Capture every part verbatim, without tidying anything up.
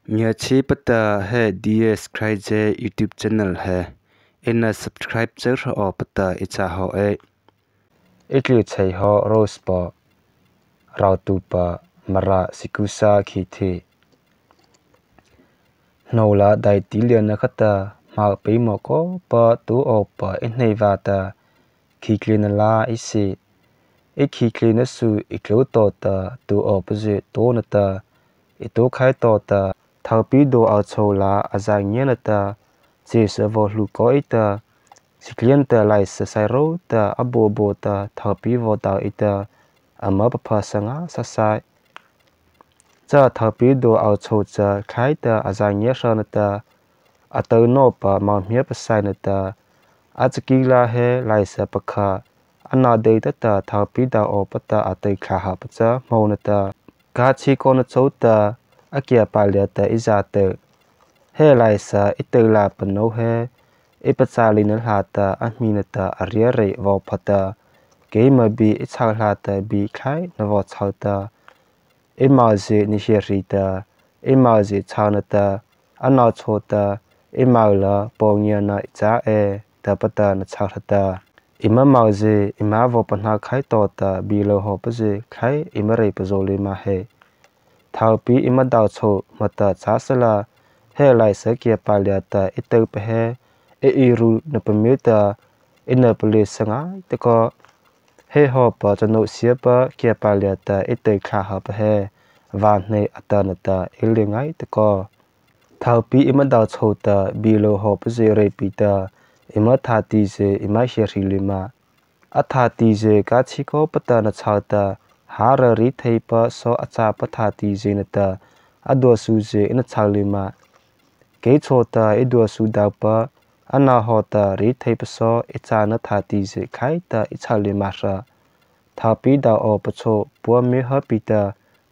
Ngiachhie pata he D S Khrih YouTube channel he eina subscribe châ hra awpa ta ei châ haw ei. Ei tlyh chei haw Rose pa, Rautupa, Mara Sikusa Khithi. Hnôhlâ daihti liana khata, hmo peimawh kawpa tao awpa ei hnei vâta, khih tlyna la ei sie. Ei khih tlyna su ei tlô tawhta, tao awpazy tao nata, ei tao khai tawhta, thâpi do ao chô la a zâ ngia nata, chyhsa vaw hluh kaw ei ta, sitlian ta laihsa sai ro ta, a baw baw ta, thâpi vaw dao ei ta, ama papha sa ngâsâ sai. Cha thâpi do ao chô cha khlai ta a zâ ngia hra nata, a tao nawpa mawh hmia pasai nata, a chaki la he laihsa pakha, a na dei tata thâpi dao awpa ta a tao khlâh hapa cha hmô nata, kachhie kawna chô ta, a kiapâh liata ei zâ tao. He laihsa ei tao la pano he, ei pachâ leina hlâta a hmina ta a riarei vaw pha ta, keima bie ei chho hlâta bie khlai na vaw chho ta, ei mozy na hiahri ta, ei mozy chho nata, a nao chô ta, ei mo la paw ngia na ei châ e, tahpa ta na chho hra ta. Eima mozy, eima vaw pahno khai tawhta, bie lo hawhpazy khlai eima rei pazo lei ma he. Thâpi eima dao chô mata châ sala, he laihsa kiapâh liata ei tao pa he, ei ei ru na pamita, ei na pali sa ngaita kaw. He hawhpa chanô siapa kiapâh liata ei tao khlâh hapa he, vaw hnei a tah nata ei ly ngaita kaw. Thâpi eima dao chô ta, bie lo hawhpazy rei pi ta, eima thâtihzy eima hiahri lei ma. A thâtihzy kachhie kawpa ta na chho ta, hara riethei pa saw a châ pa thâtihzy nata, a dua suzy ei na chho lei ma. Kei chô ta ei dua su dao pa, a nao haw ta riethei pa saw ei châna thâtihzy khlai ta ei chho lei ma hra. Thâpi dao awpa chô pua mi ha pi ta,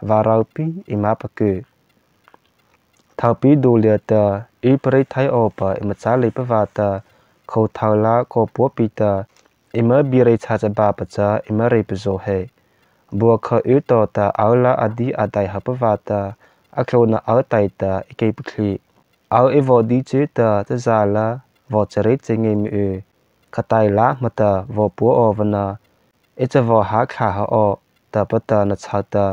vaw ro pi eima pakhu. Thâpi do liata, ei parei thai awpa eima châ leipa vâta, khô thao la kaw pua pi ta, eima bie rei chhâ cha bâpa cha eima rei pazo he. Bua kha y tawhta ao la a di a dai hapa vâta, a tlôna ao tai ta ei kei pathli. Ao ei vaw di chi ta, cha zâ la, vaw charei chi ngei mi y. Khatai la hmah ta vaw pua aw vâna, ei cha vaw hâ khlâh ha aw, tahpa ta na chho ta,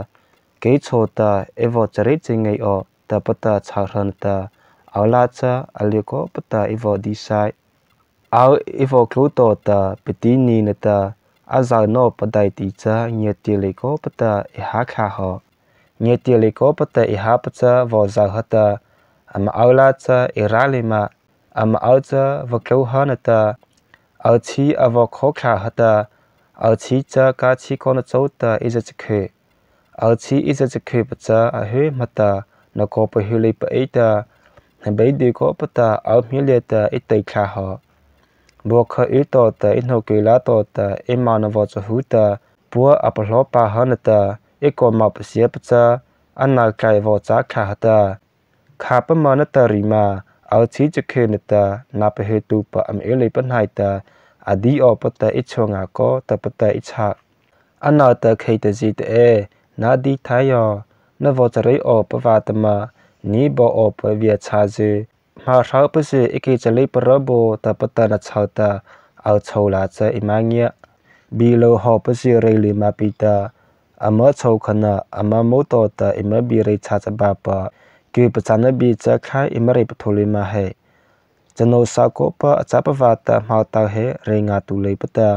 kei chô ta ei vaw charei chi ngei aw, tahpa ta chho hra nata, ao la cha a ly kawpa ta ei vaw di sai. Ao ei vaw tlô tawhta, piti ni nata, a zao nawpa daihti cha ngiatiah lei kawpa ta ei hâ khlâh haw. Ngiatiah lei kawpa ta ei hâ pa cha vaw zao ha ta, ama ao la cha ei râ lei ma, ama ao cha vaw tlô ha nata, ao chhie a vaw khaw khlâh ha ta, ao chhie cha kachhie kawna chô ta ei za chakhu. Ao chhie ei za chakhu pa cha a hei hmah ta, na kaw pahy lei pa ei ta, na bei di kawpa ta ao hmia liata ei tao khlâh haw. Bua kha y tawhta ei hnôh kei la tawhta ei mo na vaw chahu ta, pua a pahlaw pa ha nata, ei kaw mo pasia pa cha, a nao tlai vaw châ khlâh ha ta. Khâpa ma na ta ri ma, ao chhie chakhu nata, na pahy tu pa ama y lei pa hnai ta, a di awpa ta ei chhao ngâ kaw tahpa ta ei chho. A nao ta khei ta zie ta e, na di thai aw, na vaw charei awpa vâta ma, ni baw awpa via chhâ zy, hmo hropazy ei kei cha lei pa ra baw tahpa ta na chho ta, ao chô la cha eima ngia. Bie lo hawhpazy rei lei ma pi ta, ama chô khana, ama mo tawhta eima bie rei chhâ cha bâpa, kyhpachâna bie cha khlai eima rei patho lei ma he. Chanô sa kawpa a châ pa vâta hmo tao he rei ngâ tu lei pa ta,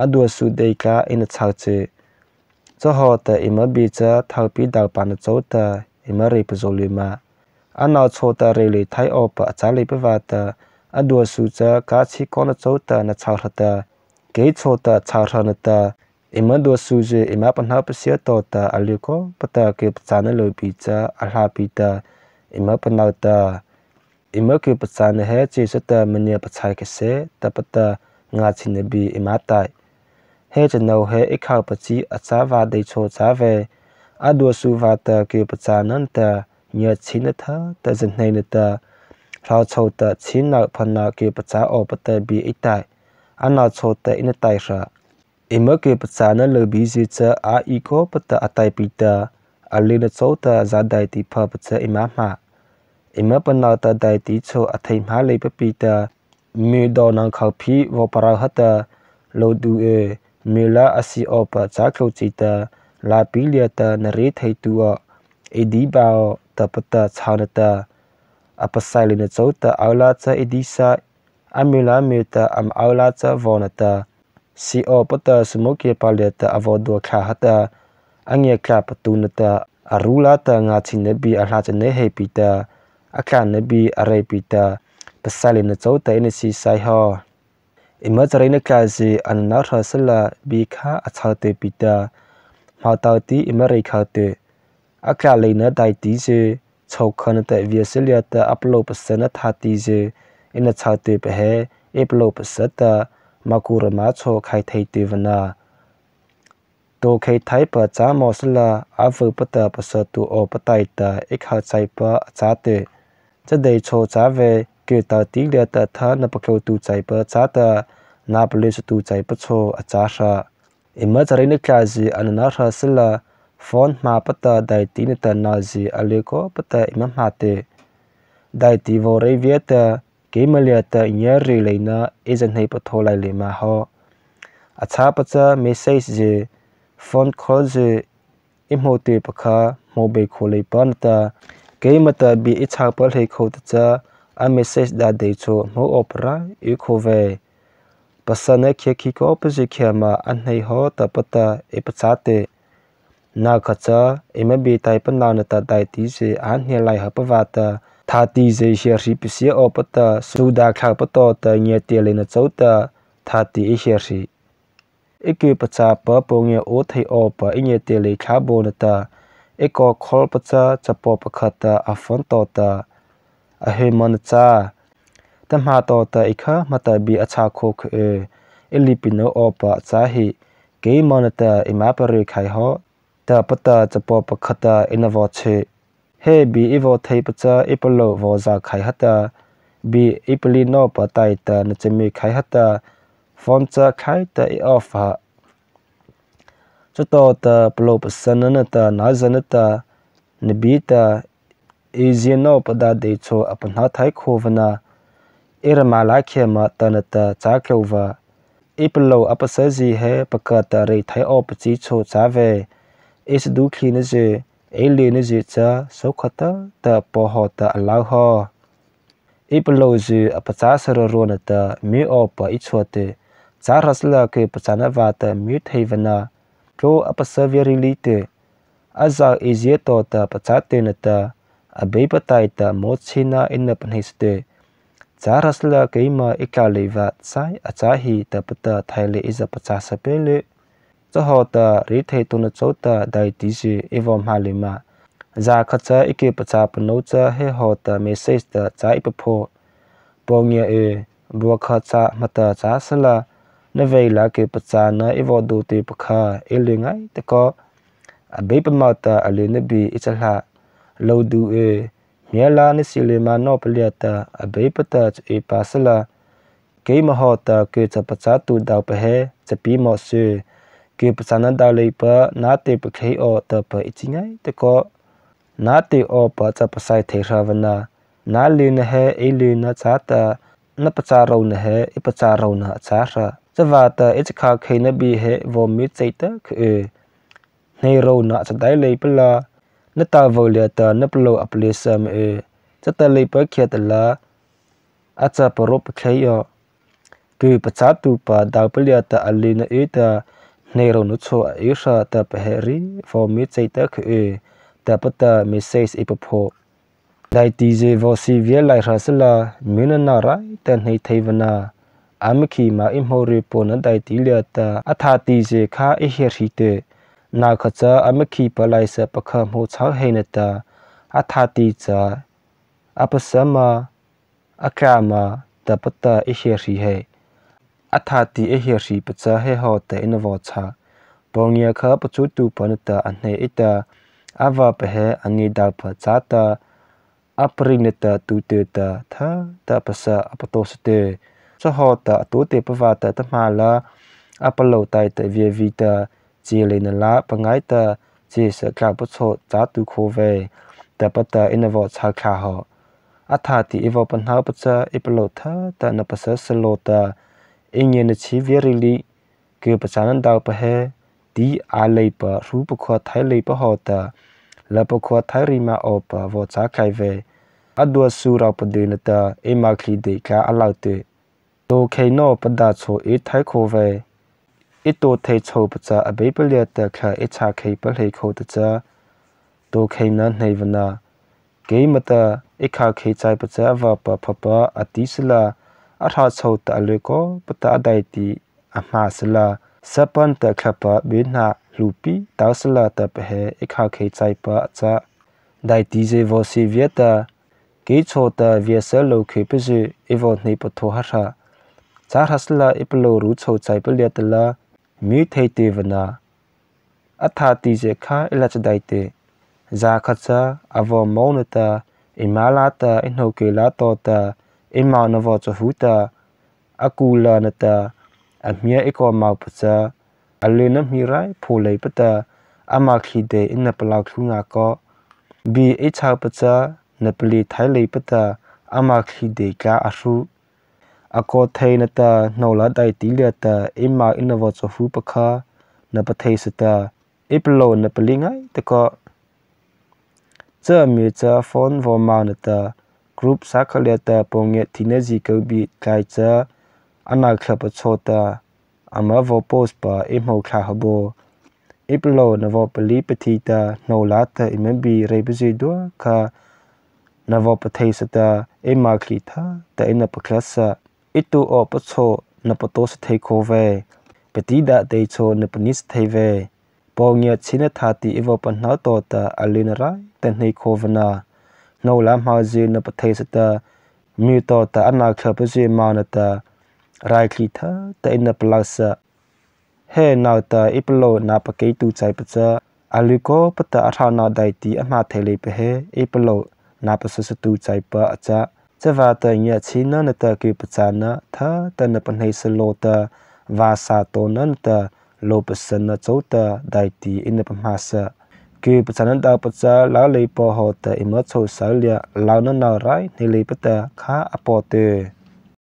a dua su dei kha ei na chho chi. Cha haw ta eima bie cha thâpi dao pa na chô ta, eima rei pazo lei ma. A nao chô ta rei lei thai awpa a châ lei pa vâta, a dua su cha kachhie kawna chô ta na chho hra ta, kei chô ta chho hra nata, eima dua suzy eima pahno pasia tawhta a ly kawpa ta kyhpachâna lo bie cha a hla pi ta, eima panao ta. Eima kyhpachâna he chyhsa ta mania pachhai kha sy tahpa ta ngâchhihna bie eima tai. He chanô he ei khao pachi a châ vâ dei chhao châ vei. A dua su vâta kyhpachâna nata, ngiachhiena tha ta zahnei nata, hro chhao ta chhiehnao phanao kyhpachâ awpa ta bie ei tai. A nao chhao ta ei na tai hra. Eima kyhpachâna lo biezy cha a y kawpa ta a tai pi ta, a lyna chô ta za daihti phapa cha eima hmâh. Eima pano ta daihti chhao a thei hmâ leipa pi ta, miah dawh nâ khao phi vaw parao ha ta, Lôdu e, miah la a sie awpa châ tlô chi ta, lâpi liata na reih thei tuh aw, ei di ba aw, tahpa ta chhâ na ta, a pasai leina chôta ao la cha ei di sai, a miah la miah ta ama ao la cha vaw na ta, sie awpa ta sumo kiapa liata a vaw dua thlâh ha ta, a ngia thlâh patu na ta, a ru la ta ngâchhihna bie a hlâ chanei hei pi ta, a thlâhna bie a rei pi ta, pasai leina chôta ei na sie sai haw. Eima chareina thlahzy a nano hra sala bie kha a chhao tyh pi ta, hmo tao ti eima rei khao tyh. A thlâh leina daihtizy, chhôhkha na ta viasa liata a palôh pasana thâtihzy, ei na chhao tyh pa he, ei palôh pasa ta, mâ ku ra ma chhao khai thei tyh vâna. Tao khai thai pa châ mo sala, a vy pa ta pasa tuh awpa taihta, ei khao chai pa a châ tyh. Cha dei chhao châ vei, kei tao ti liata tha na patlô tuh chai pa châ ta, na palei sa tuh chai pa chhao a châ hra. Eima chareina thlahzy a nano hra sala, phone hmâ pa ta daihti na ta nazy a ly kaw pa ta eima hmâ tyh. Daihti vaw rei via ta, keima liata ngia rei leina ei za hnei patho lai lei ma haw. A châ pa cha message zy, phone call zy, ei hmô tyh pakha, hmô bei khao lei pa na ta, keima ta bie ei châ pa hlei khao ta cha, a message da dei chhao hmô awpa rai ei khao vei. Pasana khia khi kaw pa zy khia ma a hnei haw tahpa ta ei pachâ tyh. Nâ kha cha, eima bie tai pa nâ na ta daihtizy a hnia lai ha pa vâta, thâtihzy hia hri pasia awpa ta, su da thlâh pa taw ta ngia tyh leina chôta, thâtih ei hia hri. Ei kei pachâ pa paw ngia aw thei awpa ei ngia tyh lei thlâh baw na ta, ei kaw call pa cha chapaw pakha ta a phone taw ta, a hei ma na cha. Ta hmâ taw ta ei kha hmah ta bie a châ khao kha e, ei lipinô awpa a châ hi, keima na ta eima parei khai haw, tahpa ta chapaw pakha ta ei na vaw chhi. He bie ei vaw thei pa cha ei palôh vaw za khai ha ta, bie ei palih nawpa taihta na chami khai ha ta, phone cha khai ta ei off ha. Chataw ta palôh pasana na ta na za na ta, na bie ta, ei zia nawpa da dei chhao a pahno thai khao vâna, ei ra ma la khia ma ta na ta châ tlô va. Ei palôh a pasa zy he pakah ta rei thai awpa chi chhao châ vei. Ei sa du thlina zy, ei lyna zy cha sôh kha ta ta paw haw ta a lao haw. Ei palôh zy a pachâ sa ro ro na ta, mi awpa ei chhuah tyh. Châ hra sala kei pachâna vâta mi thei vâna, tlô a pasa via ri li tyh. A zau ei zia taw ta pachâ tyh na ta, Abeipa taihta mawh chhina ei na pahneisa tyh. Châ hra sala keima ei tlao lei vâta sai a châ hi tahpa ta thai lei ei za pachâ sa pei lei. Cha haw ta rei thei tona chôta daihtizy ei vaw hmâ lei ma. Za kha cha ei kei pachâ panô cha he haw ta message ta châ ei paphaoh. Paw ngia e, bua kha cha hmah ta châ sala, na vei la kei pachâna ei vaw do tyh pakha ei ly ngaita kaw. Abeipa moh ta a lyna bie ei cha hla. Lôdu e, hmia la na sie lei ma nawpa liata Abeipa ta cha ei pa sala. Keima haw ta kei cha pachâ tuh daopa he cha pi mawh sy. Kei pachâna dao leipa na tyh pakhlei aw tahpa ei chi ngaita kaw. Na tyh awpa cha pasai thei hra vâna, na lyna he ei lyna châ ta, na pachârôhna he ei pachârôhna a châ hra. Chavâta ei cha khâ kheina bie he vaw mi chei ta kha e. Hneirôhna a cha dai lei pa la, na tao vaw liata na palôh a palih sa ma e. Chata leipa khia ta la, a cha parao pakhlei aw. Kei pachâ tuh pa daopa liata a lyna ei ta, hneirôhna chhao a ei hra tahpa he ri vaw mi chei ta kha e, tahpa ta message ei paphaoh. Daihtizy vaw sie via lai hra sala, mi na na rai ta hnei thei vâna. Ama khih ma ei hmô ri paw na daihti liata a thâtihzy kha ei hia hri tyh. Nâ kha cha ama khih pa laihsa pakha hmô chhao hei na ta, a thâtih cha, a pasa ma, a tlao ma, tahpa ta ei hia hri hei. A thâtih ei hia hri pa cha he haw ta ei na vaw châ. Paw ngia kha pachâ tuh pa na ta a hnei ei ta, a vahpa he a ngi daopa châ ta, a pari na ta tu tyh ta, tha ta pasa a pataosa tyh. Cha haw ta a tu tyh pa vâta ta hmâ la, a palôh taihta via vi ta, chi lei na la pangai ta, chi sa tlao pa chhao châ tuh khao vei, tahpa ta ei na vaw châ tlao haw. A thâtih ei vaw pahnopa cha ei palôh thata na pasa sala ta, ei ngiana chhie via rili, kyhpachâna daopa he, ti a leipa hru pakhua thai leipa hawhta, la pakhua thai ri ma awpa vaw châ khai vei. A dua su rao padei nata ei makhli dei ka a lao tei. Tao khei no pada chô ei thai kho vei. Ei tao thei chô pachâ a bei palia ta kha ei chhâ khei palei kho ta cha. Tao khei na hnei vana. Keima ta ei kha khei chai pachâ a va pa phapa a ti sala, a hra chô ta a lei ko pata a daihti a hmâ sala, sapan ta khlapa bena hlupi tao sala ta pahe ei kha khei chai pa a châ. Daihti zy vaw sie via ta, kei chô ta via sa lo khei pazy ei vaw hnei patho ha hra. Châ hra sala ei palôh ru chô chai palia ta la, mi thei tei vana. A thâtih zy kha ei la cha dai tei. Za kha cha a vaw mo nata, ei ma la ta, ei hnô kei la to ta, ei ma na vaw cha hu ta, a ku la nata, a hmia ei ko mau pachâ, a lei na hmi rai pho lei pata, a makhli dei ei na palao thlu nga ko. Bi ei chhao pachâ, na pali thai lei pata, a makhli dei ka a hru. A ko thei nata hnô la daihti lia ta, ei ma ei na vaw cha hu pakha, na pathei sata, ei palôh na pali ngai ta ko. Cha mi cha phone vaw ma nata, group sa kha lia ta, pôh ngiah thina zy ko bi tlai cha, a na khlapa chô ta, ama vaw post pa ei hmo khla ha bo. Ei palôh na vaw pali pathi ta, hnô la ta ei ma bi rei pazy dua kha, na vaw pathei sata, ei makhli thata ei na pakhlasa. Ei tao aw pachô na patao sa thei kho vei. Pati da tei chô na pani sa thei vei. Pôh ngiah chhie na thâtih ei vaw pahno to ta a lei na rai ta hnei kho vana. Hnô la hmâ zy na pathei sata, mi to ta a na khlapa zy ma nata, rai khli thata ei na palasa. He nao ta ei palôh na pakei tu chai pachâ, a lei ko pata a hra na daihti a hmâ thei lei pahe, ei palôh na pasa sa tu chai pa a châ. Chavâta ngiah chhie na nata kyhpachâna thata na pahnei sala ta, vâ sa to na nata, lo pasana chô ta daihti ei na pahmasa. Kyhpachâna daopa cha lao lei pô hawhta ei ma chô sa lia, lao na nao rai hnei lei pata kha a pô tei.